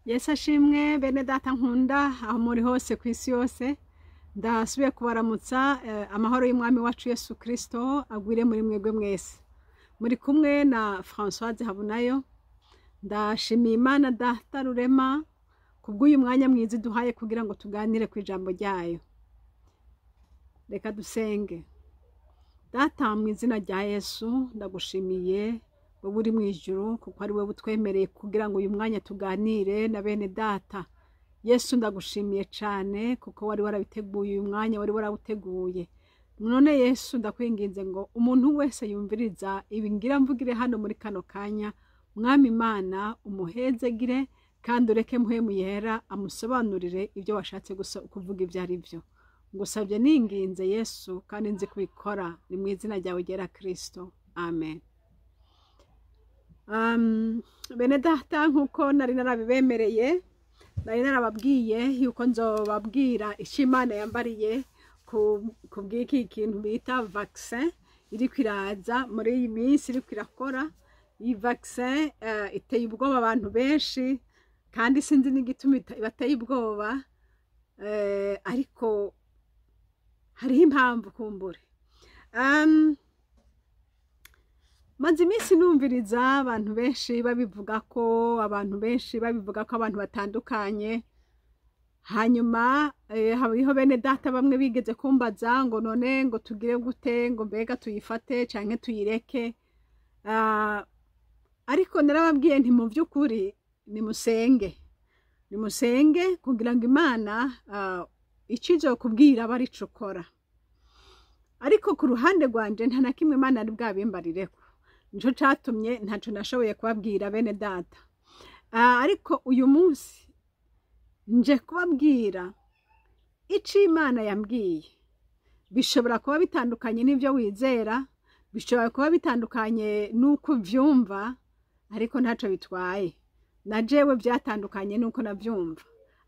Yesu ashimwe bene data nkunda aho muri hose ku isi yose, ndasubiye kubaramutsa. Amahoro y'Umwami wacu Yesu Kristo agwire muri mwebwe mwese. Muri kumwe na Françoise Habunayo. Ndashimiye Imana Data Rurema kubw'uyu mwanya mwiza iduhaye kugira ngo tuganire ku ijambo ryayo. Reka dusenge. Data, mu izina rya Yesu, ndagushimiye wowe uri mu ijuru, kuko ari wowe utwemereye kugira ngo uyu mwanya tuganire na bene data. Yesu, ndagushimiye cyane kuko wari warabiteguye, uyu mwanya wari warawuteguye. None Yesu, ndakwinginze ngo umuntu wese yumviriza ibi ngira mvugire hano muri kano kanya, Mwami Imana, umuhezegire kandi ureke Mpwemu Yera amusobanurire ibyo washatse kuvuga ibyo ari byo. Ngusabye ninginze Yesu, kandi nzi kubikora, ni mu izina ryawe ryera Kristo, amen. Bene data, nk'uko nari narabibemereye, nari narababwiye yuko nzobabwira icyo Imana yambariye ku bw'iki kintu bita vaccin iriko iraza muri iyi minsi, iriko irakora. Iyi vaccin iteye ubwoba abantu benshi, kandi sinzi n'igituma ibateye ubwoba, ariko hariho impamvu kumbure. Maze iminsi numviriza abantu benshi babivuga ko, abantu benshi babivuga ko, abantu batandukanye. Hanyuma hariho bene data bamwe bigeze kumbaza ngo none ngo tugire gute, ngo mbega tuyifate canke tuyireke? Ariko narababwiye nti mu by'ukuri nimusenge, nimusenge kugira ngo Imana icyo izokubwira abe arico ukora. Ariko ku ruhande rwanje nta na kimwe Imana ari bwabimbarireko, nico catumye ntaco nashoboye kubabwira bene data. Ariko uyu munsi nje kubabwira ico Imana yambwiye. Bishobora kuba bitandukanye n'ibyo wizera, bishobora kuba bitandukanye n'uko uvyumva, ariko ntaco bitwaye. Na jewe byatandukanye n'uko navyumva,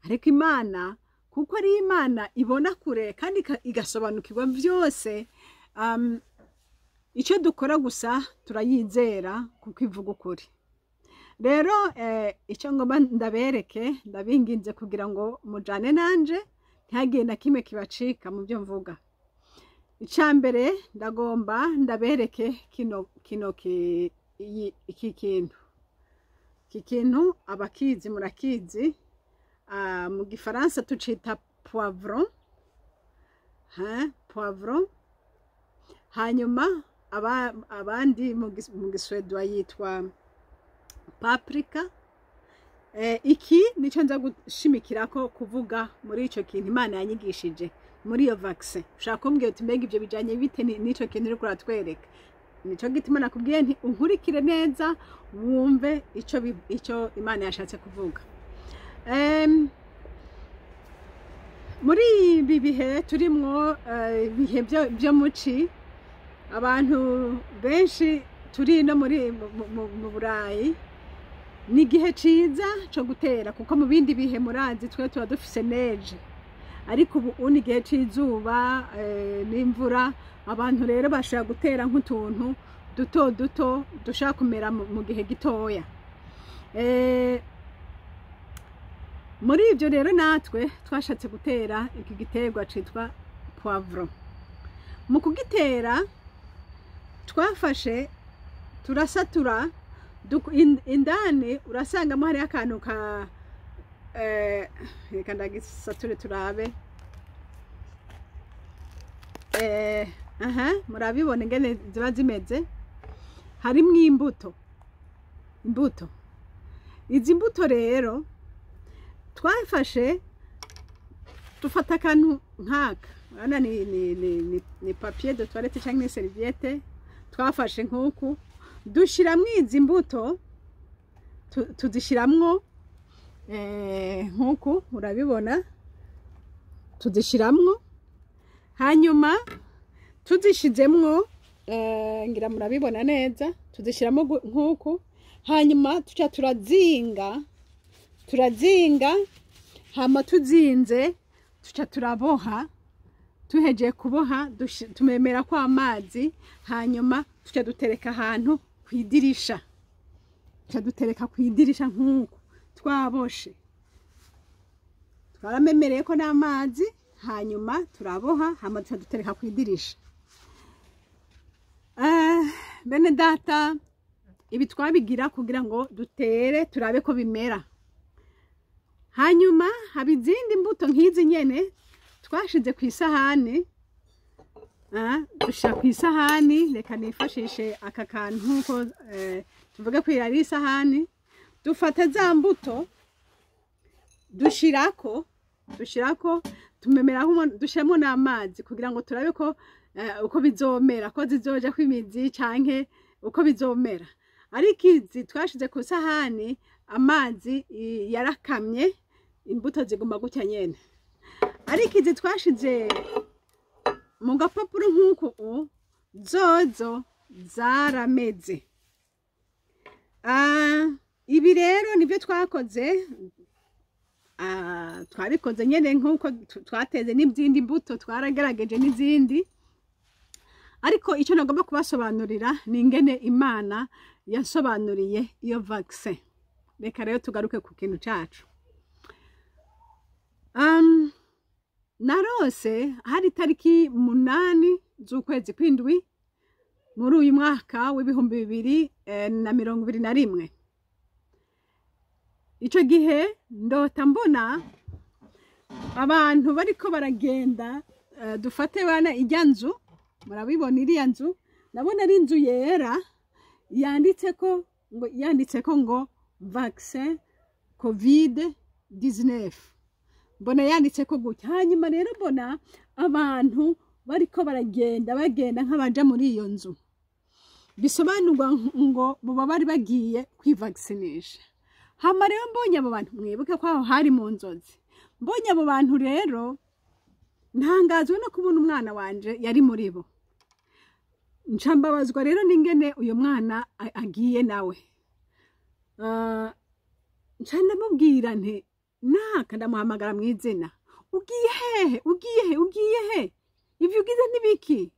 ariko Imana, kuko ari Imana ibona kure kandi igasobanukirwa byose, icyo dukora gusa turayizera kuko ivuga ukuri. Rero icyo ngomba ndabereke, ndabinginze kugira ngo mujane nanje, ntihagire na kimwe kibacika mu byo mvuga. Icya mbere, ndagomba ndabereke kino iki kintu. Iki kintu abakizi murakizi. Mu gifaransa tucita poivron, hein, poivron. Hanyuma abandi mu giswedwa yitwa paprika. Iki nico nza gushimikirako kuvuga muri ico kintu Imana yanyigishije muri iyo vaccin. Ushaka kumbwira uti mbega ibyo bijanye bite n'ico kintu uriko uratwereka? Nico gituma nakubwiye nti unkurikire neza wumve ico Imana yashatse kuvuga. Muri ibi bihe turimwo, ibihe byo muci, abantu benshi turi no muri mu Burayi, ni igihe ciza co gutera, kuko mu bindi bihe murazi twe tuba dufise neige, ariko ubu ni igihe c'izuba n'imvura. Abantu rero bashobora gutera nk'utuntu duto duto dushobora kumera mu gihe gitoya. Muri ibyo rero natwe twashatse gutera iki giterwa citwa poivron. Mu kugitera twafashe turasatura indani, urasangamo hariho akantu ka reka ndagisature turabe. Aha murabibona ingene ziba zimeze, harimwo imbuto. Imbuto, izi mbuto rero twafashe, dufata akantu nk'aka, urabona ni papier de toilette cyangwa ni serviette. Twafashe nk'uku, dushiramwo izi mbuto, tuzishiramwo nk'uku urabibona, tuzishiramwo. Hanyuma tuzishizemwo, ngira murabibona neza, tuzishiramo nk'uku. Hanyuma tuca turazinga, turazinga. Hama tuzinze tuca turaboha. Tuhejeye kuboha, tumemera ko amazi, hanyuma tuca dutereka ahantu ku idirisha, tuca dutereka ku idirisha nk'uku twaboshe. Twaramemereye ko n'amazi, hanyuma turaboha, hama duca dutereka ku idirisha. Bene data, ibi twabigira kugira ngo dutere, turabe ko bimera. Hanyuma haba izindi mbuto nk'izi nyene twashize ku isahani. Dushira ku isahani. Reka nifashishe aka kantu nkuko tuvuge ko ari isahani. Dufata za mbuto, dushirako, tumemeraho, dushiramo n'amazi kugira ngo turabe ko uko bizomera, ko zizoja kw'imizi canke uko bizomera. Ariko izi twashize ku isahani, amazi yarakamye, imbuto ziguma gutya nyene. Ariko izi twashize mu gapapuro nk'uku zozo zarameze. Ibi rero nibyo twakoze. Twabikoze nyene nk'uko twateze n'izindi mbuto, twaragerageje n'izindi. Ariko icyo nagomba kubasobanurira ni ingene Imana yasobanuriye iyo vaccin. Reka rero tugaruke ku kintu cacu. Narose hari tariki 8 z'ukwezi kw'indwi muri uyu mwaka w'2021. Ico gihe ndota mbona abantu bariko baragenda. Dufate bana ijya nzu, murabibona iriya nzu, ndabona ari inzu yera yanditseko ngo vaccin COVID 19. Mbona yanditseko gutya. Hanyuma rero mbona abantu bariko baragenda, bagenda nk'abaja muri iyo nzu, bisobanurwa ngo boba bari bagiye kwivaccininisha. Hama rero mbonye abo bantu, mwibuke ko aho hari mu nzozi, mbonye abo bantu rero ntangazwe no kubona umwana wanje yari muri bo. Nca mbabazwa rero n'ingene uyu mwana agiye nawe. Nca ndamubwira nti naka, ndamuhamagara mu izina: "Ugiye hehe? Ugiye he? Ugiye he? Ivyo ugize n'ibiki?"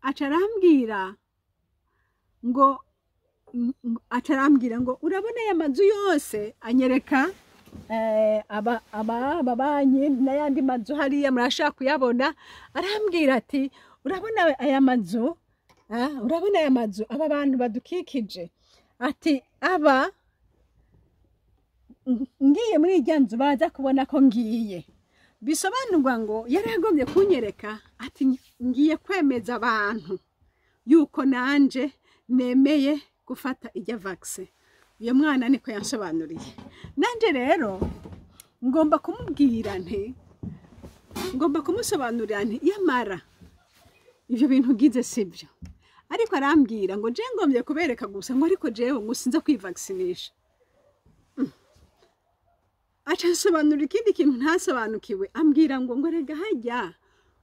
Aca arambwira ngo urabona aya mazu yose, anyereka aba ababanyi n'ayandi mazu hariya, murashaka kuyabona. Arambwira ati: "Urabona aya mazu? Urabona aya mazu, aba bantu badukikije?" Ati: "Aba ngiye muri irya nzu baza kubona ko ngiye." Bisobanurwa ngo yari yagombye kunyereka ati ngiye kwemeza abantu yuko nanje nemeye gufata ijya vaccin. Uyo mwana niko yansobanuriye. Nanje rero ngomba kumubwira nti, ngomba kumusobanurira nti yamara ibyo bintu ugize sibyo. Ariko arambwira ngo je ngombye kubereka gusa, ngo ariko jewe ngo sinza kwivaccininisha. Aca ansobanurira ikindi kintu ntasobanukiwe, ambwira ngo rega hajya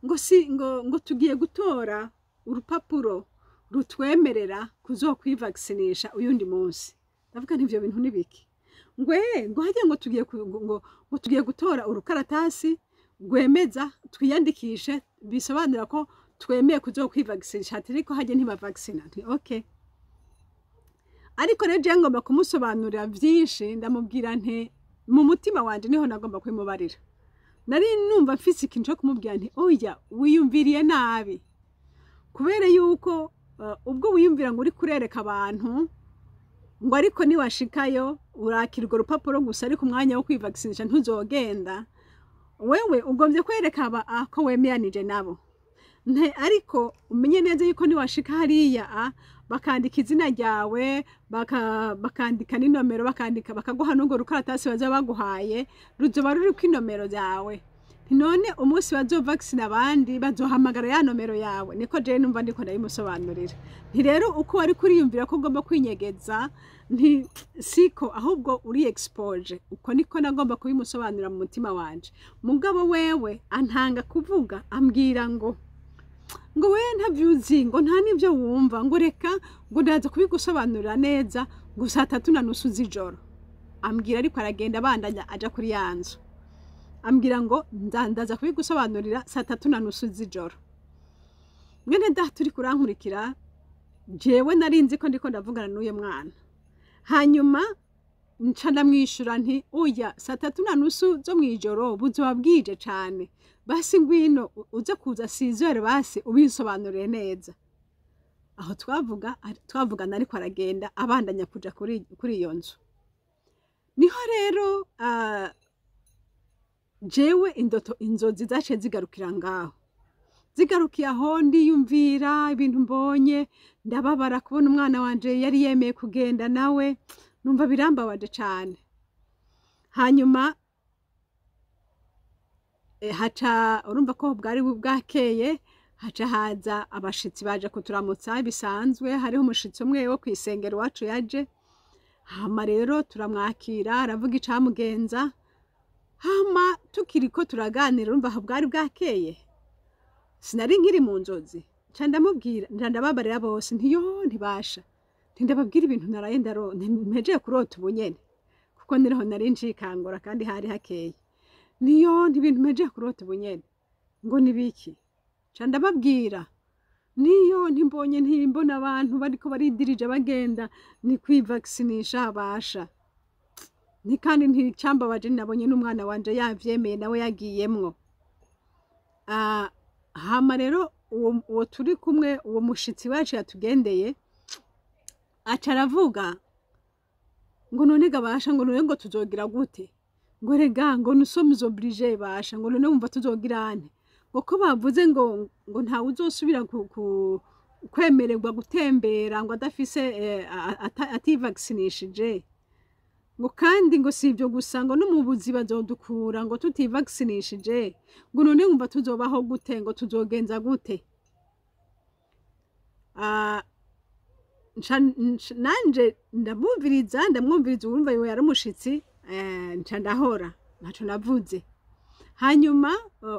ngo si ngo tugiye gutora urupapuro rutwemerera kuzokwivaccininisha uyundi munsi. Ndavuga nti ivyo bintu nibiki? Ngo ngo hajya ngo tugiye ngo tugiye gutora urukaratasi rwemeza, twiyandikishe, bisobanura ko twemeye kuzokwivaccininisha. Ati ariko hajya ntibavaccina. Nti okay. Ariko rero jewe ngomba kumusobanurira vyinshi. Ndamubwira nti mu mutima wanje niho nagomba kubimubarira, nari numva mfise ikintu cyo kumubwira nti oya, wiyumviriye nabi, kubera yuko ubwo wiyumvira ngo uri kurereka abantu, ngo ariko niwashikayo urakira urwo rupapuro gusa, ariko umwanya wo kwivaccinisha ntuzogenda. Wewe ugombye kwereka aba ko wemeranije nabo. Nte ariko umenye neza yuko niwashika hariya bakandika izina ryawe, bakandika n'inomero, bakandika, bakaguha n'urwo rukaratasi baza baguhaye, ruzoba ruriko inomero yawe. None umunsi bazovaccina abandi bazohamagara ya nomero yawe. Niko jewe numva ndiko ndabimusobanurira. Nti rero uko wari kuriyumvira ko ugomba kwinyegeza, nti siko, ahubwo uri expose. Uko niko nagomba kubimusobanurira mu mutima wanje. Mugabo wewe antanga kuvuga, ambwira ngo we ntavyuzi, ngo nta n'ivyo wumva, ngo reka, ngo ndaza kubigusobanurira neza, ngo saa 3:30 z'ijoro. Ambwira ariko aragenda, abandanya aja kuri ya nzu, ambwira ngo ndaza kubigusobanurira saa 3:30 z'ijoro. Mwene data uri kurankurikira, jewe nari nzi ko ndiko ndavugana n'uyo mwana. Hanyuma Nca ndamwishura nti: "Oya, 3:30 zo mw'ijoro buzoba bwije cane. Basi ngwino uze kuza 6 heures, basi ubinsobanurire neza." Aho twavuga, twavugana ariko aragenda abandanya kuja kuri iyo nzu. Niho rero jewe indoto, inzozi zaciye zigarukira ngaho, zigarukiye aho. Ndiyumvira ibintu mbonye, ndababara kubona umwana wanje yari yemeye kugenda nawe, numva birambabaje cane. Hanyuma haca, urumva ko bwari bwakeye, haca haza abashitsi baje kuturamutsa bisanzwe. Hariho umushitsi umwe wo kw'isengero iwacu yaje. Hama rero turamwakira, aravuga icamugenza. Hama tukiriko turaganira, urumva aho bwari bwakeye, sinari nkiri mu nzozi. Nca ndamubwira, nca ndababarira bose ntiyo ntibasha, nti ndababwira ibintu naraye mpejeje kurota ubu nyene, kuko niho nari ncikangura kandi hari hakeye. Niyo nti ibintu mpejeje kurota ubu nyene. Ngo nibiki? Nca ndababwira niyo ntimbonye, ntimbona abantu bariko baridirija bagenda ni kwivacciniisha basha. Ni kandi nticambabaje, nabonye n'umwana wanje yavyemeye, nawe yagiyemwo. Hama rero uwo turi kumwe, uwo mushitsi wacu yatugendeye, aca aravuga ngo: "None gabasha," ngo, "none ngo tuzogira gute?" Ngo: "Rega," ngo, "nous sommes obligés basha." Ngo: "None wumva tuzogira ante?" Ngo: "Ko bavuze ngo ntawe uzosubira kwemererwa gutembera ngo adafise ativaccinishije." Ngo kandi ngo si ibyo gusa, ngo no mu buzi bazodukura ngo tutivaccinishije. Ngo: "None wumva tuzobaho gute?" Ngo: "Tuzogenza gute?" Nanje ndamwumviriza, ndamwumviriza. Urumva yari umushitsi. Nca ndahora, ntaco navuze. Hanyuma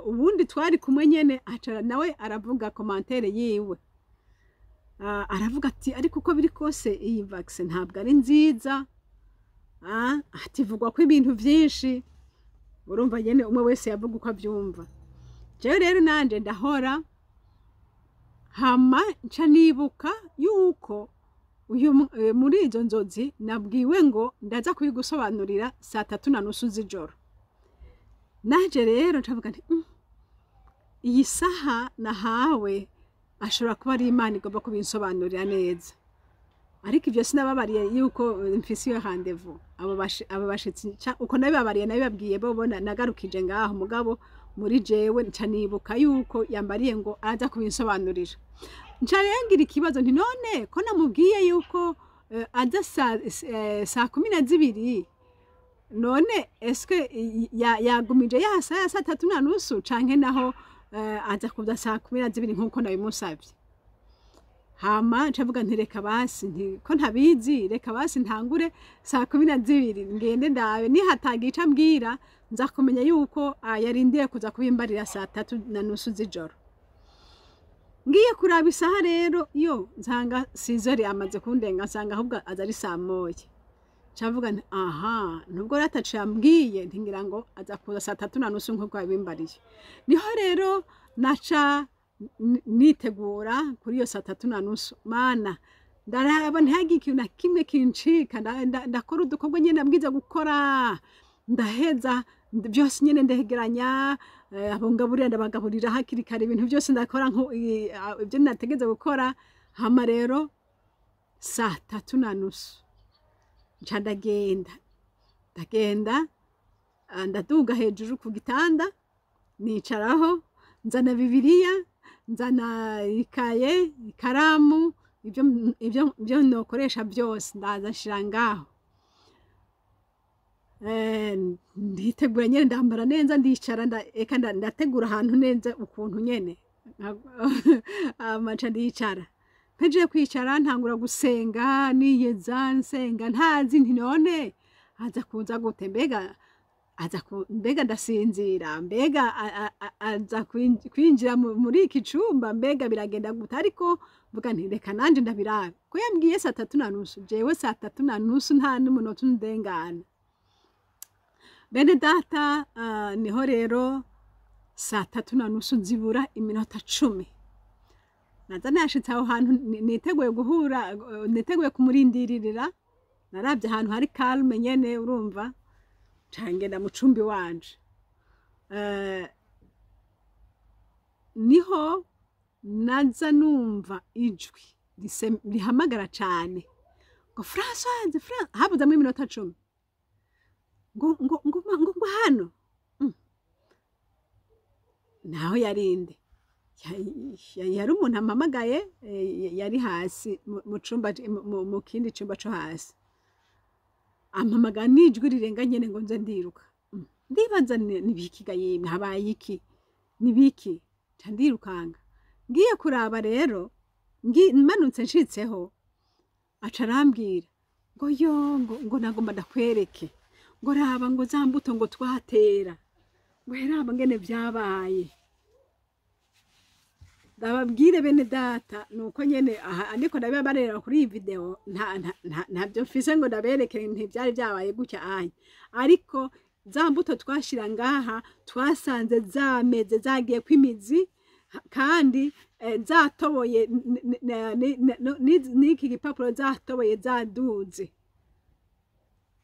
ubundi twari kumwe nyene aca nawe aravuga commentaire yiwe. Aravuga ati: "Ariko uko biri kose iyi vaccin ntabwo ari nziza." Ati: "Ivugwa ko ibintu vyinshi." Urumva nyene umwe wese yavuga uko avyumva. Jewe rero nanje ndahora. Hama nca nibuka yuko uyu muri izo nzozi nabwiwe ngo ndaza kubigusobanurira 3:30 z'ijoro. Nanje rero ncavuga nti: Iyi saha nahawe ashobora kuba ari Imana igomba kubinsobanurira neza." Ariko ibyo sinababariye yuko mfise iyo rendez-vous. Abo bashitsi uko nabibabariye, nabibabwiye bo bona nagarukije ngaho. Mugabo muri jewe nca nibuka yuko yambariye ngo aza kubinsobanurira. Nca rero ngira ikibazo nti: "None ko namubwiye yuko aza 12:00, none eske yagumije ya saa ya 3:30, canke naho aza kuza 12:00 nkuko nabimusavye?" Hama ncavuga nti: "Reka basi," nti, "ko ntabizi, reka basi ntangure 12:00, ngende ndabe nihatagira ico ambwira, nza kumenya yuko yarindiye kuza kubimbarira 3:30 z'ijoro." Ngiye kuraba isaha rero, yo nsanga 6 heures amaze kundenga, nsanga ahubwo aza ari 1:00. Ncavuga nti: "Aha, nubwo rero ataco yambwiye," nti, "ngira ngo aza kuza 3:30 nkuko yabimbariye." Niho rero naca nitegura kuri iyo 3:30. Mana, ndaraba ntihagire ikintu na kimwe kincika. Ndakora udukorwa nyene nabwiza gukora, ndaheza byose nyene, ndegeranya abo ngaburira, ndabagaburira hakiri kare, ibintu byose ndakora ibyo nategeze gukora. Hama rero 3:30 nca ndagenda, ndagenda, ndaduga hejuru ku gitanda, nicaraho, nzana Bibiliya, nzana ikaye, ikaramu, ibyo nokoresha byose, ndaza nshira ngaho. Nditegura nyene, ndambara neza, ndicara, eka ndategura ahantu neza ukuntu nyene. Hama nca ndicara. Mpejeje kwicara, ntangura gusenga, niyeza, nsenga ntazi nti: "None aza kuza gute? Mbega aza mbega ndasinzira? Mbega aza kwinjira muri iki cumba? Mbega biragenda gute?" Ariko mvuga nti: "Reka nanje ndabirabe, ko yambwiye 3:30, jewe 3:30 nta n'umunota undengana." Bene data, niho rero 3:30 zibura iminota 10 naza nashitse aho hantu niteguye guhura, niteguye kumurindiririra. Narabye ahantu hari calme nyene, urumva, ngenda mu cumba iwanje. Niho naza numva ijwi rihamagara cane ngo: "Françoise, Fran." Habuzamwo iminota 10 ngo hano. Naho yarinde yari umuntu ampamagaye, yari hasi mu cumba, mu kindi cumba co hasi, ampamagara n'ijwi rirenga nyene ngo nze ndiruka. Ndibaza nibiki ga yemwe, habaye iki, nibiki? Nca ndirukanga ngiye kuraba. Rero manutse nshitseho, aca arambwira ngo: "Yo," ngo "nagomba ndakwereke," ngo "raba," ngo "za mbuto," ngo "twatera," ngo "raba ngene vyabaye." Ndababwire bene data, nuko nyene aha ariko ndabibarera kuri iyi video, ntabyo mfise ngo ndabereke, ntivyari vyabaye gutya anya, ariko za mbuto twashira ngaha twasanze zameze, zagiye kw'imizi, kandi zatoboye n'iki gipapuro, zatoboye, zaduze,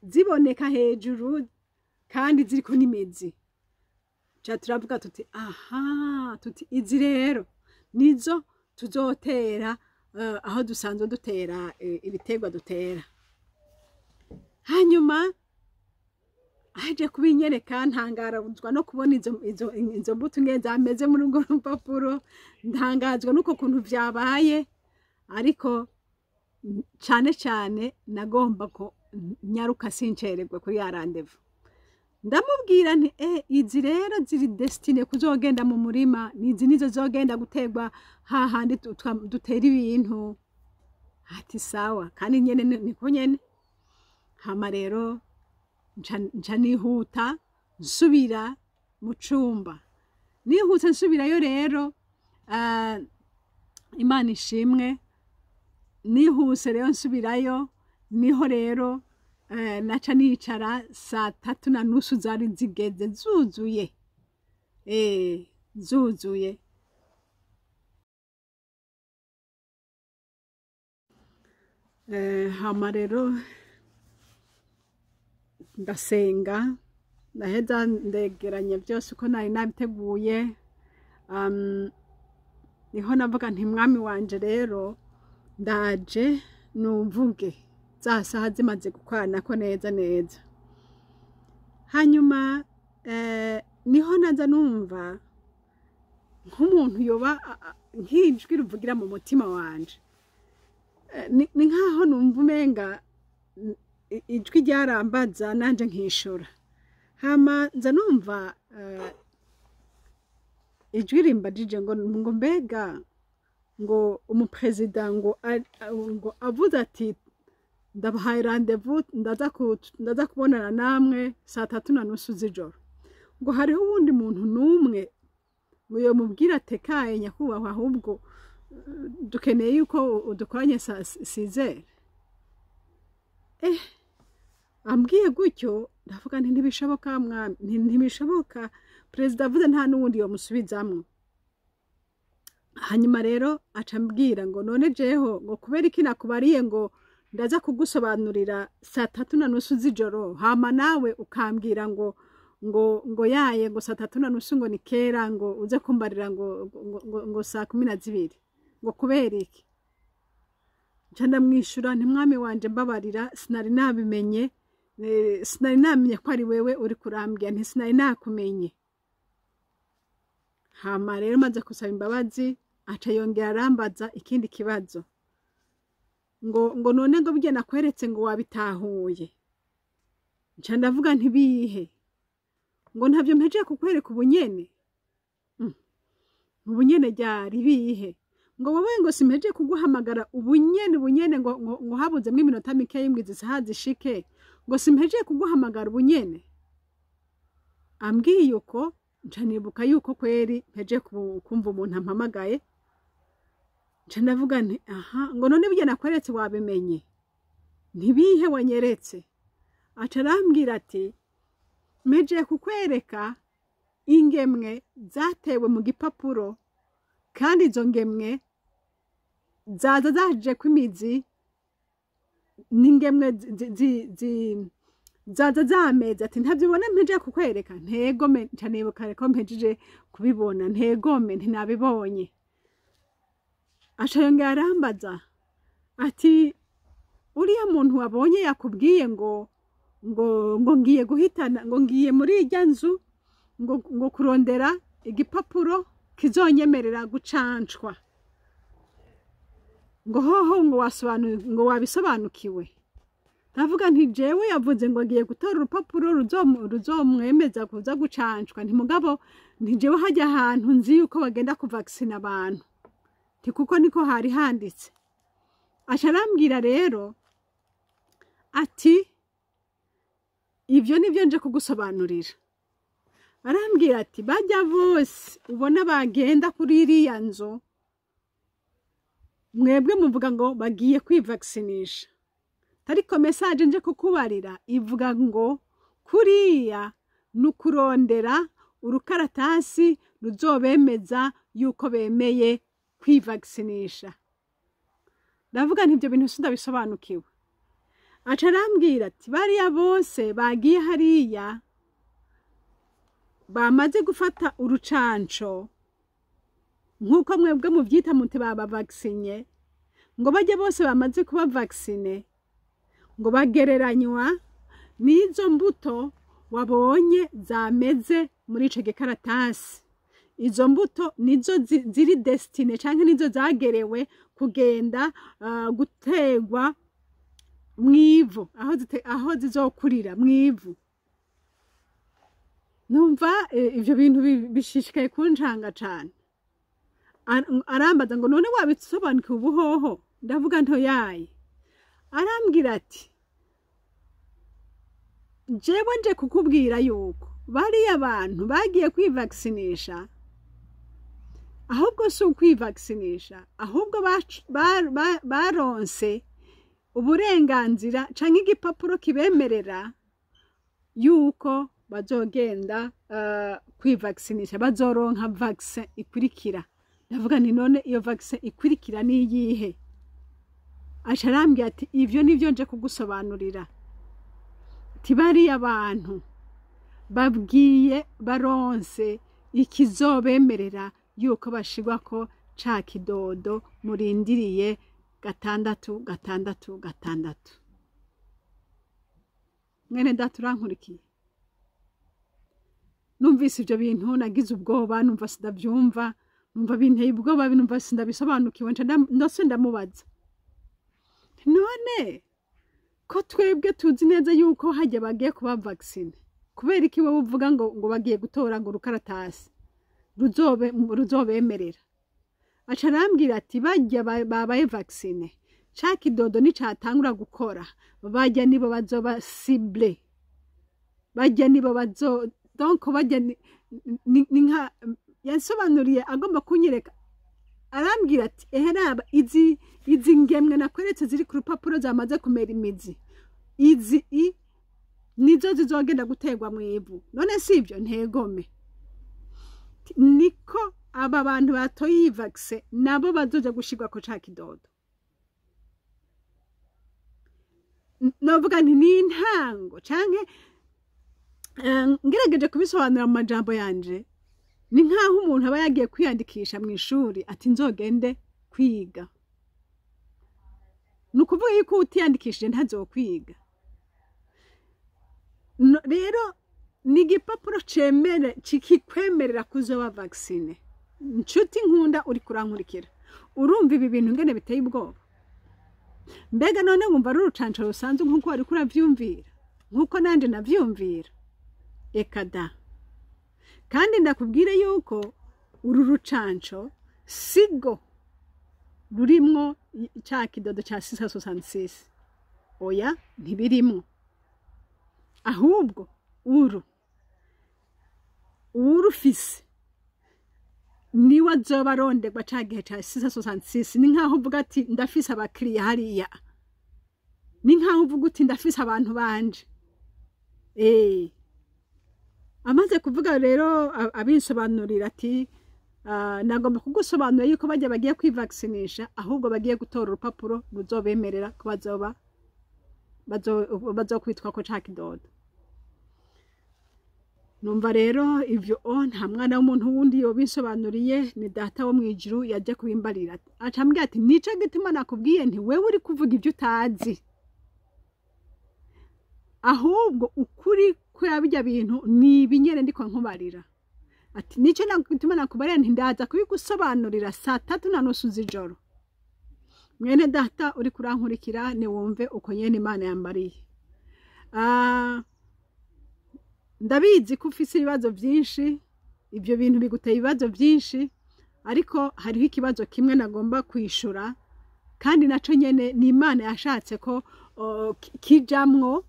ziboneka hejuru kandi ziriko n'imizi. Ca turavuga tuti: "Aha," tuti "izi rero nizo tuzotera aho dusanzwe dutera ibiterwa dutera." Hanyuma aje kubinyereka, ntangarazwa no kubona izo mbuto ingene zameze muri urwo rupapuro, ntangazwa n'uko kuntu vyabaye. Ariko cane cane nagomba ko nyaruka sincererwe kuri ya rendez-vous. Ndamubwira nti: "Izi rero ziri destinées kuzogenda mu murima, nizi nizo zogenda guterwa hahandi dutera ibintu." Ati: "Sawa." Kandi nyene niko nyene. Hama rero nca nihuta nsubira mu cumba, nihuse nsubirayo rero. Imana ishimwe, nihuse rero nsubirayo, niho rero naca nicara. 3:30 zari zigeze zuzuye, zuzuye. Hama rero ndasenga, ndaheza, ndegeranya byose uko nari nabiteguye. Niho navuga nti: "Mwami wanje, rero ndaje numvuge za saha zimaze gukoranako neza neza." Hanyuma niho naza numva nk'umuntu yoba nk'ijwi rivugira mu mutima wanje. Ni nkaho numva umenga ijwi ryarambaza nanje nkishura. Hama nza numva ijwi rimbajije ngo mbega ngo umuperezida ngo avuze ati: "Ndabahaye rendez-vous, ndaza kubonana namwe 3:30 z'ijoro," ngo hariho uwundi muntu n'umwe ngo yomubwira atekaye nyakubahwa, ahubwo dukeneye yuko udukoranye 6h? Ambwiye gutyo, ndavuga nti: "Ntibishoboka mwami," nti: "Ntibishoboka, perezida avuze nta n'uwundi yomusubizamwo." Hanyuma rero aca ambwira ngo: "None jeho ngo kubera iki nakubariye ngo ndaza kugusobanurira 3:30 z'ijoro, hama nawe ukambwira ngo yaye ngo 3:30 ngo ni kera, ngo uze kumbarira ngo 12:00, ngo kubera iki?" Nca ndamwishura nti: "Mwami wanje, mbabarira, sinari nabimenye, sinari namenye ko ari wewe uri kurambwira," nti "sinari nakumenye." Hama rero maze gusaba imbabazi, aca yongera arambaza ikindi kibazo ngo none ngo burya nakweretse ngo wabitahuye? Nca ndavuga ntibihe? Ngo ntabyo mpejeje kukwereka ubunyene. Ubunyene ryari? Bihe? Ngo wowe ngo simpejeje kuguhamagara ubunyene, ubunyene ngo habuzemwo iminota mikeyi ngo izi saha zishike, ngo simpejeje kuguhamagara ubunyene? Ambwiye uko, nca nibuka yuko kweri mpejeje kumva umuntu ampamagaye. Nca ndavuga nti: "Aha." Ngo none burya nakweretse wabimenye? Ntibihe wanyeretse? Aca arambwira ati: "Mpejeje kukwereka ingemwe zatewe mu gipapuro, kandi izo ngemwe zaza zaje kw'imizi." N'ingemwe zaza zameze. Ati: "Ntabyibona mpejeje kukwereka?" Ntegome. Nca nibuka ko mpejeje kubibona. Ntegome, ntinabibonye. Aca yongera arambaza ati: "Uriya muntu wabonye yakubwiye ngo ngiye guhitana, ngo ngiye muri irya nzu, ngo kurondera igipapuro kizonyemerera gucancwa, ngo hoho ngo ngo wabisobanukiwe?" Ndavuga nti: "Jewe yavuze ngo agiye gutora urupapuro ruzomwemeza kuza gucancwa." Nti: "Mugabo," nti, "jewe hajya ahantu nzi yuko bagenda kuvaccina abantu." Nti: "Kuko niko hari handitse." Aca arambwira rero ati: "Ibyo nibyo nje kugusobanurira." Arambwira ati: "Bajya bose ubona bagenda kuri iriya nzu, mwebwe muvuga ngo bagiye kwivaccinisha, ariko message nje kukubarira ivuga ngo kuriya ni ukurondera urukaratasi ruzobemeza yuko bemeye kwivaccinisha." Ndavuga nti: "Ibyo bintu sindabisobanukiwe." Aca arambwira ati: "Bariya bose bagiye hariya bamaze gufata urucanco, nk'uko mwebwe mubyita muti babavaccinye, ngo bajye bose bamaze kuba vaccinés, ngo bagereranywa n'izo mbuto wabonye zameze muri ico gikaratasi. Izo mbuto nizo ziri destinées canke nizo zagerewe kugenda gutegwa mw'ivu, aho zizokurira mw'ivu." Numva ivyo bintu bishishikaye kuncanga cane. Arambaza ngo: "None wabisobanukiwe ubuhoho?" Ndavuga ntoyaye. Arambwira ati: "Jewe nje kukubwira yuko bariya bantu bagiye kwivaccinisha, ahubwo si ukwivaccinisha, ahubwo baronse uburenganzira canke igipapuro kibemerera yuko bazogenda kwivaccinisha, bazoronka vaccin ikurikira." Ndavuga nti: "None iyo vaccin ikurikira ni iyihe?" Aca arambwira ati: "Ivyo nivyo nje kugusobanurira." Ati: "Bariya bantu babwiye baronse ikizobemerera yuko bashirwako ca kidodo murindiriye 666." Mwene data urankurikiye, numvise ivyo bintu nagize ubwoba, numva sindavyumva, numva binteye ubwoba, numva sindabisobanukiwe. Nca ndose ndamubaza: "None ko twebwe tuzi neza yuko hajya bagiye kuba vaccinés, kubera iki wowe uvuga ngo bagiye gutora ngo urukaratasi ruzobemerera?" Aca arambwira ati: "Bajya babaye vaccinés, ca kidodo nicatangura gukora, bajya nibo bazoba ciblés, bajya nibo bazo donc bajya ni nka." Yansobanuriye agomba kunyereka, arambwira ati: "Ehe, raba izi ngemwe nakweretse ziri ku rupapuro zamaze kumera imizi, izi nizo zizogenda guterwa mu ivu. None si ibyo?" Ntegome. "Niko aba bantu batoye iyi vaccin nabo bazoja gushirwa ko ca kidodo." Novuga nti ni intango canke ngerageje kubisobanura mu majambo yanje, ni nk'aho umuntu aba yagiye kwiyandikisha mu ishuri ati: "Nzogende kwiga." Ni ukuvuga yuko utiyandikishije ntazokwiga. Rero ni igipapuro cemere kikwemerera kuzoba vacciné. Nshuti nkunda uri kurankurikira, urumva ibi bintu ngene biteye ubwoba? Mbega none wumva ari urucanco rusanzwe nk'uko wariko uravyumvira, nk'uko nanje navyumvira? Eka da! Kandi ndakubwire yuko uru rucanco sigo rurimwo ca kidodo ca 666. Oya, ntibirimwo. Ahubwo uru uwurufise niwe azoba aronderwa ca gihe ca 666. Ni nkaho uvuga ati: "Ndafise abakiriya hariya." Ni nkaho uvuga uti: "Ndafise abantu banje." Amaze kuvuga rero abinsobanurira ati: "Nagomba kugusobanurira yuko bajya bagiye kwivaccinisha, ahubwo bagiye gutora urupapuro ruzobemerera ko bazoba Bazokwitwa ko ca kidodo. Numva rero ivyo o nta mwana w'umuntu wundi yobisobanuriye, ni Data wo mw'ijuru yaje kubimbarira. Acambwira ati: "Nico gituma nakubwiye nti wewe uri kuvuga ivyo utazi, ahubwo ukuri kwa bijya bintu ni ibinyere ndiko nkubarira." Ati: "Nico gituma nakubarira nti ndaza kubigusobanurira 3:30 z'ijoro." Mwene Data uri kurankurikira, niwumve uko nyene Imana yambariye. Ndabizi ko ufise ibibazo byinshi, ibyo bintu biguteye ibibazo byinshi, ariko hariho ikibazo kimwe nagomba kwishura, kandi naco nyene ni Imana yashatse ko kijamwo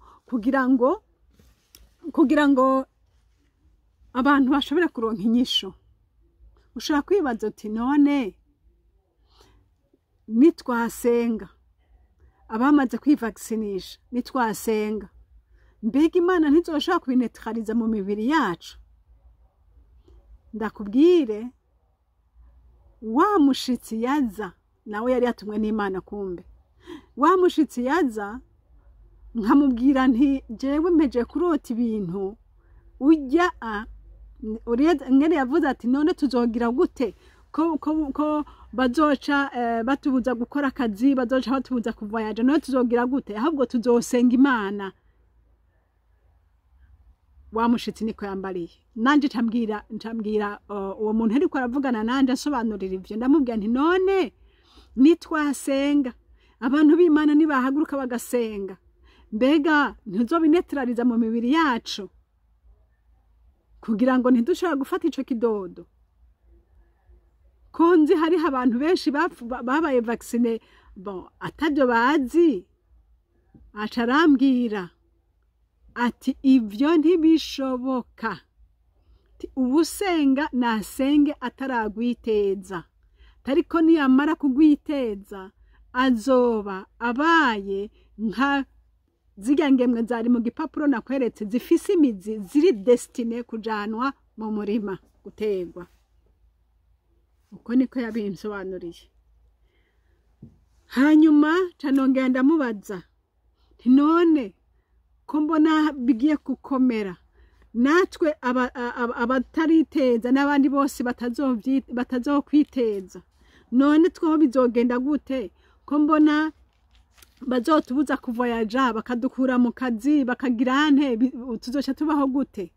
kugira ngo abantu bashobore kuronka inyishu. Ushobora kwibaza uti: "None nitwasenga, abamaze kwivaccinisha, nitwasenga, mbega Imana ntizoshobora kubinetraliza mu mibiri yacu?" Ndakubwire, wa mushitsi yaza nawe yari yatumwe n'Imana. Kumbe wa mushitsi yaza, nkamubwira nti: "Jewe mpeje kurota ibintu ujya a uriya." Ngene yavuze ati: "None tuzogira gute ko bazoca batubuza gukora akazi, bazoca batubuza kuvoyaja? None tuzogira gute? Ahubwo tuzosenga Imana." Wa mushitsi niko yambariye. Nanje ncambwira uwo muntu ariko aravugana nanje asobanurira ivyo, ndamubwira nti: "None nitwasenga, abantu b'Imana nibahaguruka bagasenga, mbega ntizobinetraliza mu mibiri yacu kugira ngo ntidushobora gufata ico kidodo, ko nzi hariho abantu benshi babaye vaccinés, bon, atabyo bazi?" Aca arambwira ati: "Ibyo ntibishoboka." Ati: "Ubusenga nasenge ataragwiteza, ariko niyamara kugwiteza azoba abaye nka zirya ngemwe zari mu gipapuro nakweretse, zifise imizi, ziri destinées kujanwa mu murima guterwa." Uko niko yabinsobanuriye. Hanyuma canongera ndamubaza nti: "None ko mbona bigiye gukomera, natwe abatariteza n'abandi bose batazokwiteza, none two bizogenda gute, ko mbona bazotubuza kuvoyaja, bakadukura mu kazi, bakagira nte, tuzoca tubaho gute?"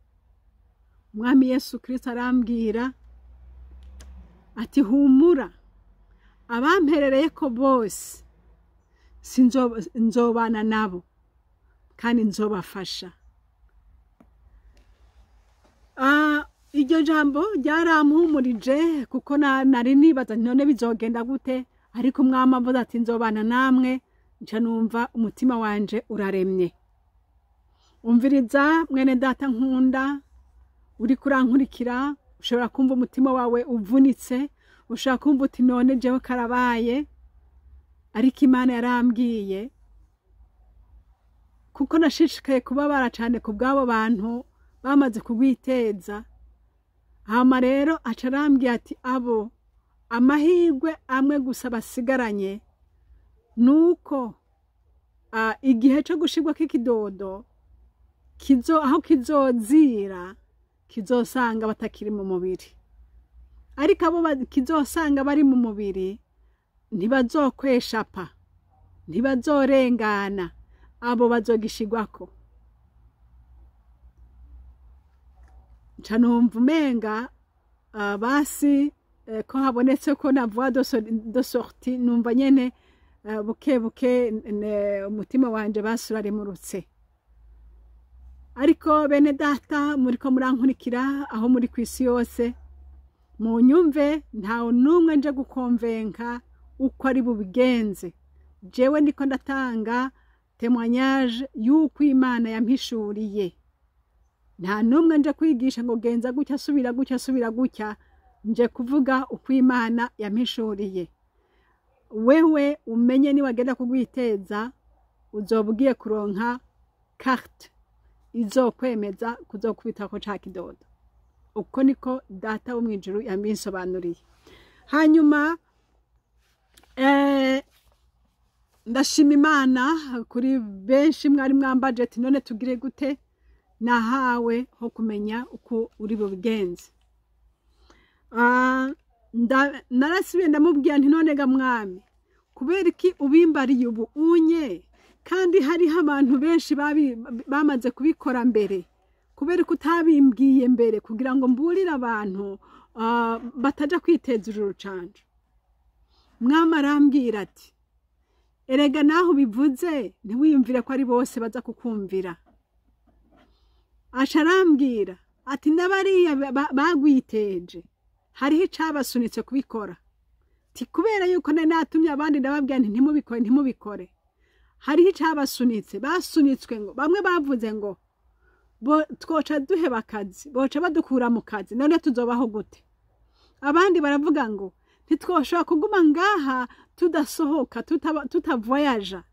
Umwami Yesu Kristo arambwira ati: "Humura, abamperereye ko bose nzobana nabo kandi nzobafasha." Iryo jambo ryarampumurije, kuko nari nibaza nti: "None bizogenda gute?" Ariko Umwami avuze ati: "Nzobana namwe," nca numva umutima wanje uraremye. Umviriza, mwene Data nkunda uri kurankurikira, ushobora kumva umutima wawe uvunitse, ushobora kumva uti: "None jewe karabaye." Ariko Imana yarambwiye, kuko nashishikaye kubabara cyane ku bw'abo bantu bamaze kugwiteza. Hama rero aca arambwiye ati: "Abo amahirwe amwe gusa basigaranye ni uko igihe cyo gushirwa k'ikidodo kizo, aho kizozira, kizosanga batakiri mu mubiri. Ariko abo kizosanga bari mu mubiri ntibazokweshapa, ntibazorengana, abo bazogishirwako." Nca numva umenga basi ko habonetse ko na voie de sortie. Numva nyene buke buke umutima wanje basi uraremurutse. Ariko bene Data muriko murankurikira aho muri kw'isi yose, munyumve, ntawe n'umwe nje gukonvenka uko ari bubigenze. Jewe ndiko ndatanga témoignage y'uko Imana yampishuriye. Nta n'umwe nje kwigisha ngo genza gutya, subira gutya, subira gutya. Nje kuvuga uko Imana yampishuriye. Wewe umenye, niwagenda kugwiteza uzoba ugiye kuronka carte izokwemeza kuzokubitako ca kidodo. Uko niko Data wo mw'ijuru yambinsobanuriye. Hanyuma Ndashima Imana kuri benshi mwari mwambaje ati none tugire gute, nahawe ho kumenya uko uri bubigenze. Narasubiye ndamubwira nti none ga mwami, kubera iki ubimbariye ubu unye kandi hariho abantu benshi bamaze kubikora mbere? Kubera ko utabimbwiye mbere kugira ngo mburire abantu bataja kwiteza uru rucanco? Mwami arambwira ati erega naho ubivuze ntiwiyumvire ko ari bose baza kukumvira. Aca arambwira ati n'abariya bagwiteje hariho icabasunitse kubikora. Ti kubera yuko nari natumye abandi ndababwira nti ntimubikore, ntimubikore. Hariho icabasunitse, basunitswe ngo bamwe bavuze ngo twoca duheba akazi, boca badukura mu kazi, none tuzobaho gute? Abandi baravuga ngo ntitwoshobora kuguma ngaha tudasohoka, tutavoyaja,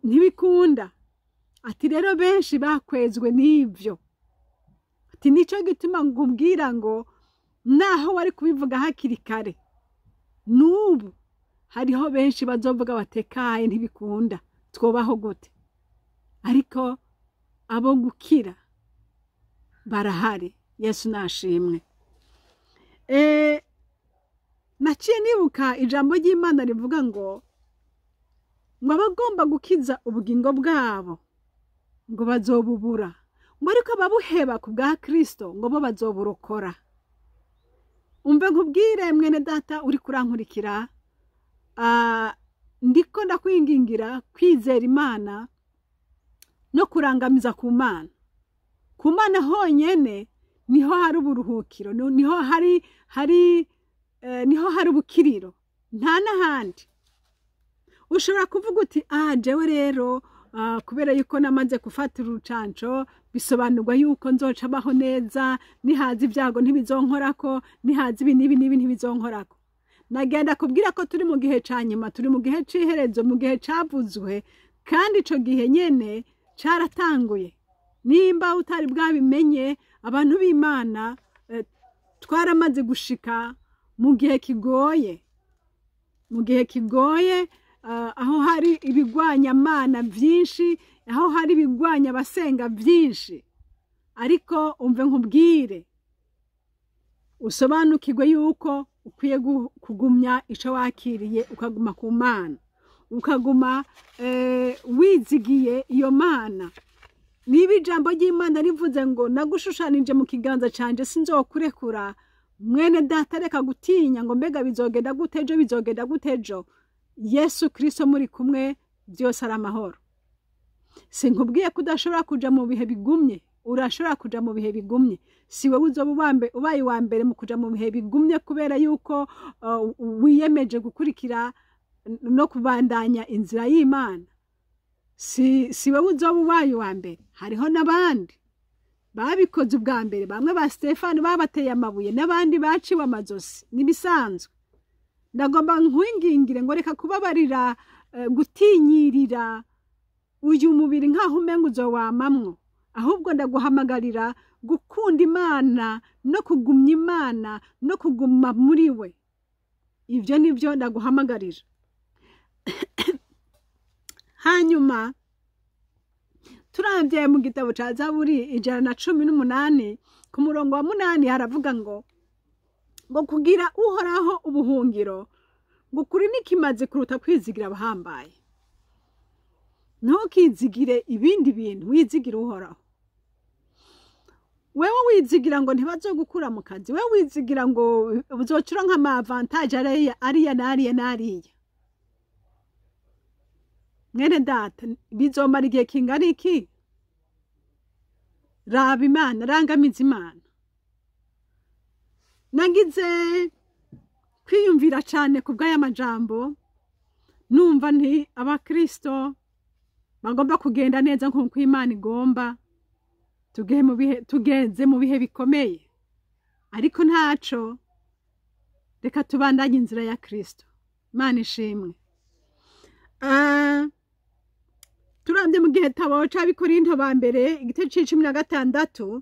ntibikunda. Ati rero benshi bakwezwe n'ivyo. Ati nico gituma ngubwira ngo naho wari kubivuga hakiri kare, n'ubu hariho benshi bazovuga batekaye ntibikunda, twobaho gute? Ariko abo gukira barahari. Yesu nashimwe. Naciye nibuka ijambo ry'Imana rivuga ngo abagomba gukiza ubugingo bwabo ngo bazobubura, ngo ariko ababuheba ku bwa Kristo ngo bo bazoburokora. Umve nkubwire mwene data uri kurankurikira, ndiko ndakwingingira kwizera Imana no kurangamiza ku Mana. Ku Mana honyene niho hari uburuhukiro, niho hari hari niho hari ubukiriro, nta n'ahandi. Ushobora kuvuga uti jewe rero kubera yuko namaze gufata urucanco bisobanurwa yuko nzoca baho neza, nihaza ibyago ntibizonkorako, nihaza ibi n'ibi n'ibi ntibizonkorako. Nagenda kubwira ko turi mu gihe ca nyuma, turi mu gihe c'iherezo, mu gihe cavuzwe, kandi ico gihe nyene caratanguye. Nimba utari bwabimenye, abantu b'Imana twaramaze gushika mu gihe kigoye, mu gihe kigoye, aho hari ibigwanyamana vyinshi, aho hari ibigwanya abasenga vyinshi. Ariko umve nkubwire, usobanukirwe yuko ukwiye kugumya ico wakiriye, ukaguma ku Mana, ukaguma wizigiye iyo Mana. Niba ijambo ry'Imana rivuze ngo nagushushanije mu kiganza canje sinzokurekura, mwene data reka gutinya ngo mbega bizogenda gute ejo, bizogenda gute ejo. Yesu Kristo muri kumwe, byose ari amahoro. Sinkubwiye ko udashobora kuja mu bihe bigumye, urashobora kuja mu bihe bigumye. Si wewe uzoba ubaye uwa mbere mu kuja mu bihe bigumye kubera yuko wiyemeje gukurikira no kubandanya inzira y'Imana. Si wewe uzoba ubaye uwa mbere, hariho n'abandi babikoze ubwa mbere. Bamwe ba Stefano babateye amabuye, n'abandi baciwe amazosi, nibisanzwe. Ndagomba nkwingingire ngo reka kubabarira, gutinyirira uyu mubiri nkaho umenga uzowamamwo, ahubwo ndaguhamagarira gukunda Imana no kugumya Imana no kuguma muri we. Ivyo nivyo ndaguhamagarira. Hanyuma turavye mu gitabo ca Zaburi 118 ku murongo wa 8 haravuga ngo kugira Uhoraho ubuhungiro ngo kuri nikimaze kuruta kwizigira abahambaye. Ntukizigire ibindi bintu, wizigire Uhoraho. Wewe wizigira ngo ntibazogukura mu kazi, wewe wizigira ngo uzocura nk'ama avantage ariya ariya n'ariya n'ariya. Mwene data, bizomara igihe kingana iki? Raba Imana, rangamiza Imana. Nagize kwiyumvira cane ku bw'aya majambo, numva nti abakristo bagomba kugenda neza nk'uko Imana igomba, tugeze mu bihe bikomeye, ariko ntaco, reka tubandanye inzira ya Kristo. Imana ishimwe. Turambye mu gitabo c'Abikorinto ba mbere igice c'16,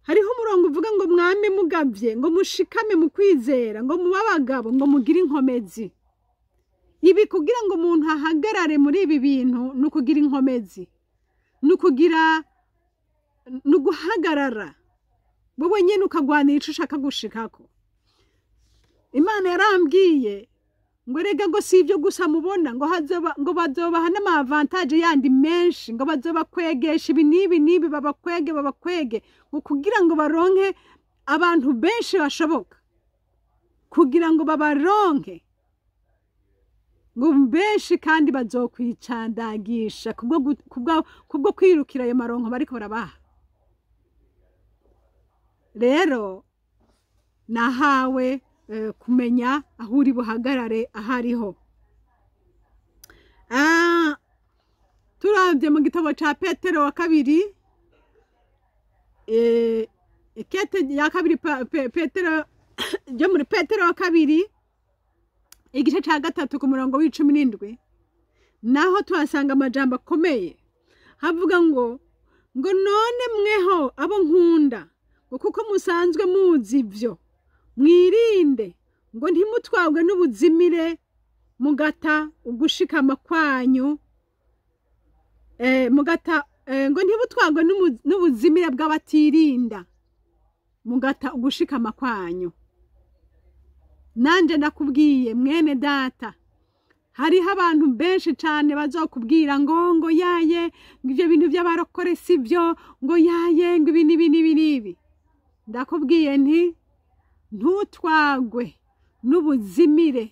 hariho umurongo uvuga ngo mwame mugavye, ngo mushikame mu kwizera, ngo mube abagabo, ngo mugire inkomezi. Ibi kugira ngo umuntu ahagarare muri ibi bintu ni ukugira inkomezi, ni ukugira, ni uguhagarara wowe nyine ukagwanira icyo ushaka gushikako. Imana yarambwiye ngo rega ngo si ibyo gusa mubona, ngo hazoba, ngo bazobaha n'ama avantages yandi menshi, ngo bazobakwegesha ibi n'ibi n'ibi, babakwege babakwege, ngo kugira ngo baronke abantu benshi bashoboka, kugira ngo babaronke ngo benshi, kandi bazokwicandagisha kubwo kwirukira ayo maronko bariko barabaha. Rero nahawe kumenya aho uri buhagarare ahariho. Turavye mu gitabo ca Petero wa kabiri, ikete ya kabiri Petero, ryo muri Petero wa kabiri, igice ca 3 ku murongo w'17, naho tuhasanga amajambo akomeye. Havuga ngo none mweho abo nkunda, ngo kuko musanzwe muzi ivyo, mwirinde ngo ntimutwagwe n'ubuzimire mugata ugushikama kwanyu, mugata, ngo ntimutwagwe n'ubuzimire bw'abatirinda mugata ugushikama kwanyu. Nanje ndakubwiye mwene data, hariho abantu benshi cane bazokubwira ngo yaye, ngo ivyo bintu by'abarokore si byo, ngo yaye, ngo ibi n'ibi n'ibi n'ibi. Ndakubwiye nti ntutwagwe n'ubuzimire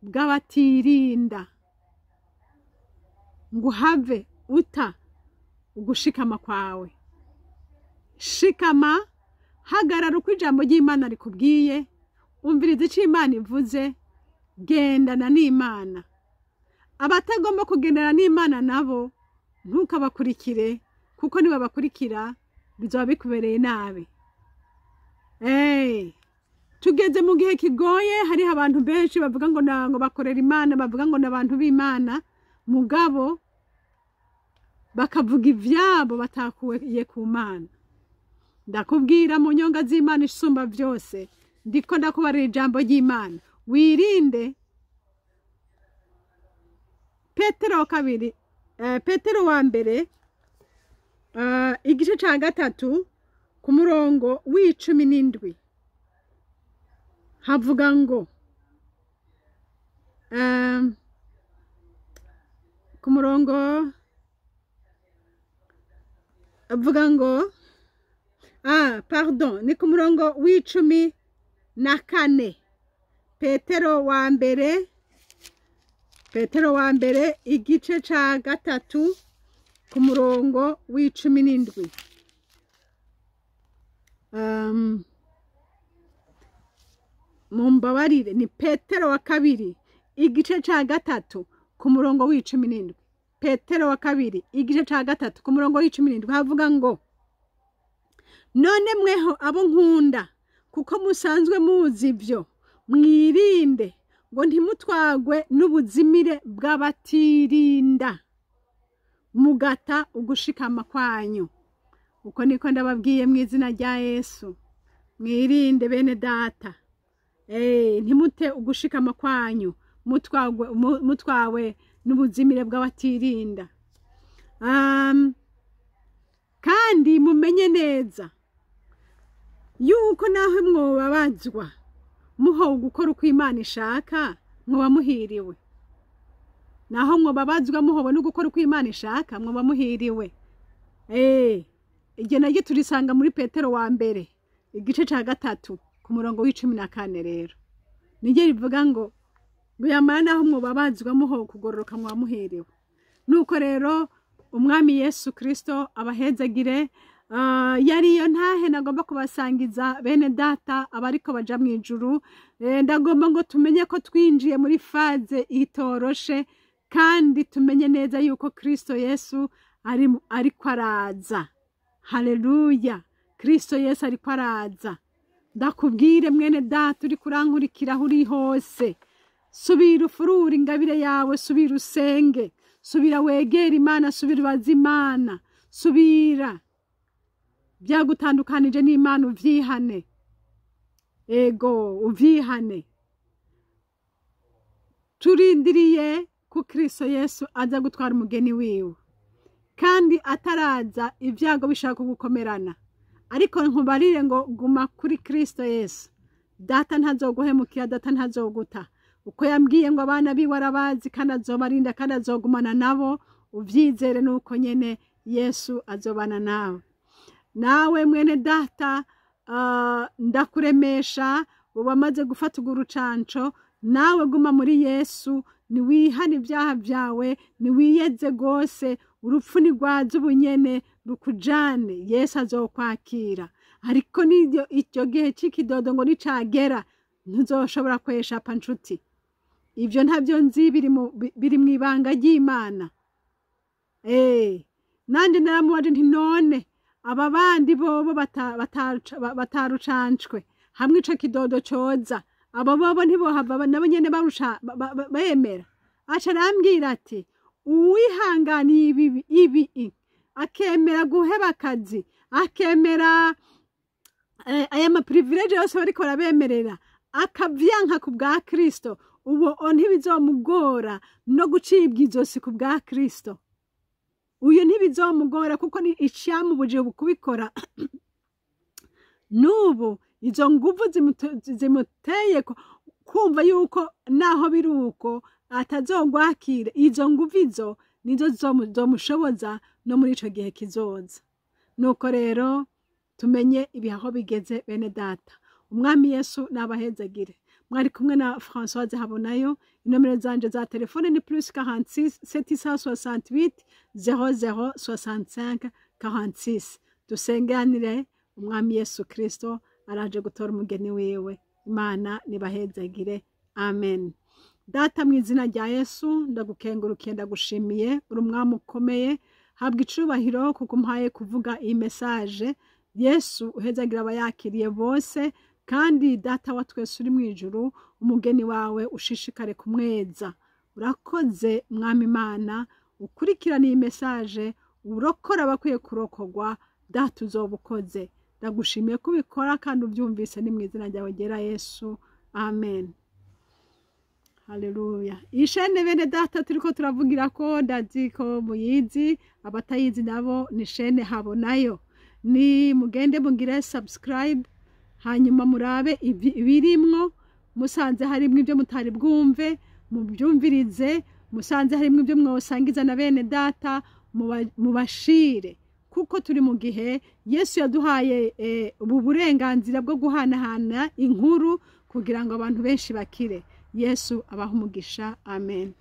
bw'abatirinda ngo uhave uta ugushikama kwawe. Shikama, hagarara uko ijambo ry'Imana rikubwiye, umviriza ico Imana ivuze, gendana n'Imana. Abatagomba kugendana n'Imana nabo ntukabakurikire, kuko nibabakurikira bizoba bikubereye nabi. Tugeze mu gihe kigoye, hariho abantu benshi bavuga ngo ngo bakorera Imana, bavuga ngo n'abantu b'Imana, mugabo bakavuga ivyabo batakuye ku Mana. Ndakubwira mu nyonga z'Imana isumba byose, ndiko ndakubarira ijambo ry'Imana, wirinde. Petero wa kabiri, Petero wa mbere, igice ca 3 ku murongo w'17, havuga ngo ku murongo avuga ngo, pardon, ni ku murongo w'14. Petero wa mbere, Petero wa mbere, igice ca 3 ku murongo w'17. Mumbabarire, ni Petero wa kabiri, igice ca 3 ku murongo w'17. Petero wa kabiri, igice ca 3 ku murongo w'17, havuga ngo none mweho abo nkunda, kuko musanzwe muzi ivyo, mwirinde ngo ntimutwagwe n'ubuzimire bw'abatirinda mugata ugushikama kwanyu. Uko niko ndababwiye mu izina rya Yesu, mwirinde bene data, ntimute ugushikama kwanyu mutwawe n'ubuzimire bw'abatirinda. Kandi mumenye neza yuko naho mwobabazwa muho gukora uko Imana ishaka, mwoba muhiriwe. Naho mwobabazwa muhowe no gukora uko Imana ishaka, mwoba muhiriwe. Iryo naryo turisanga muri Petero wa mbere, igice ca 3 ku murongo w'14. Rero niryo rivuga ngo yamara naho mwobabazwa muho kugororoka mwoba muhiriwe. Nuko rero Umwami Yesu Kristo abahezagire. Yari iyo ntahe nagomba kubasangiza bene data abariko baja mu ijuru. Ndagomba ngo tumenye ko twinjiye muri phase itoroshe, kandi tumenye neza yuko Kristo Yesu ariko araza. Haleluya, Kristo Yesu ariko araza. Ndakubwire mwene data uri kurankurikira aho uri hose, subira ufurure ingabire yawe, subira usenge, subira wegere Imana, subira ubaze Imana, subira byagutandukanije n'Imana uvyihane. Ego, uvyihane. Turindiriye ko Kristo Yesu aza gutwara umugeni wiwe, kandi ataraza ibyago bishaka kugukomerana. Ariko nkubarire ngo guma kuri Kristo Yesu. Data ntazoguhemukira, data ntazoguta. Uko yambwiye ngo abana biwe arabazi kandi azobarinda kandi azogumana nabo, uvyizere nuko nyene Yesu azobana nawe. Nawe mwene data, ndakuremesha, wamaze gufata urucanco, nawe guma muri Yesu, niwihane ibyaha byawe, niwiyeze gose, urupfu nirwaza ubunyene rukujane, Yesu azokwakira. Ariko n'iryo icyo gihe c'ikidodo ngo nicagera, ntuzoshobora kweshapa nshuti. Ibyo ntabyo nzi, biri mu ibanga ry'Imana. Nanje naramubaje nti none aba bandi bobo batarucancwe hamwe ico kidodo coza, abo bobo ntibohava nabo nyene bemera? Aca arambwira ati uwihanganiye ibi akemera guheba akazi, akemera aya ma privilèges yose bariko barabemerera, akavyanka ku bwa Kristo, uwo ntibizomugora no gucibwa izosi ku bwa Kristo. Uyu ntibizomugora, kuko ni icyamubujije kubikora. N'ubu izo nguvu zimuteye kumva yuko naho biri uko atazogwakira, izo nguvu izo nizo zomushoboza no muri ico gihe kizoza. Nuko rero tumenye ibihaho bigeze, bene data. Umwami Yesu nabahezagire. Mwari kumwe na Françoise Habonayo. Inomero zanje za telefone ni +46 768 00 65 46. Dusenganire, Umwami Yesu Kristo araje gutora umugeni wiwe. Imana nibahezagire. Amen. Data, mu izina rya Yesu, ndagukengurukiye, ndagushimiye, uri umwami ukomeye. Habwa icubahiro kuko umpaye kuvuga iyi message. Yesu, uhezagira abayakiriye bose, kandi Data wa twese uri mu ijuru, umugeni wawe ushishikare kumweza. Urakoze, Mwami Imana. Ukurikirana iyi message, urokora abakwiye kurokorwa. Data, uzoba ukoze. Ndagushimiye ko ubikora kandi ubyumvise. Ni mu izina ryawe ryera Yesu, amen. Haleluya. Iyi chaîne, bene data, turiko turavugira ko ndazi ko muyizi, abatayizi nabo ni chaîne Habonayo. Ni mugende mugire subscribe, hanyuma murabe ibirimwo. Musanze harimwo ibyo mutari bwumve, mubyumvirize. Musanze harimwo ibyo mwosangiza na bene data, mubashire, kuko turi mu gihe Yesu yaduhaye ubu burenganzira bwo guhanahana inkuru kugira ngo abantu benshi bakire. Yesu abaha umugisha. Amen.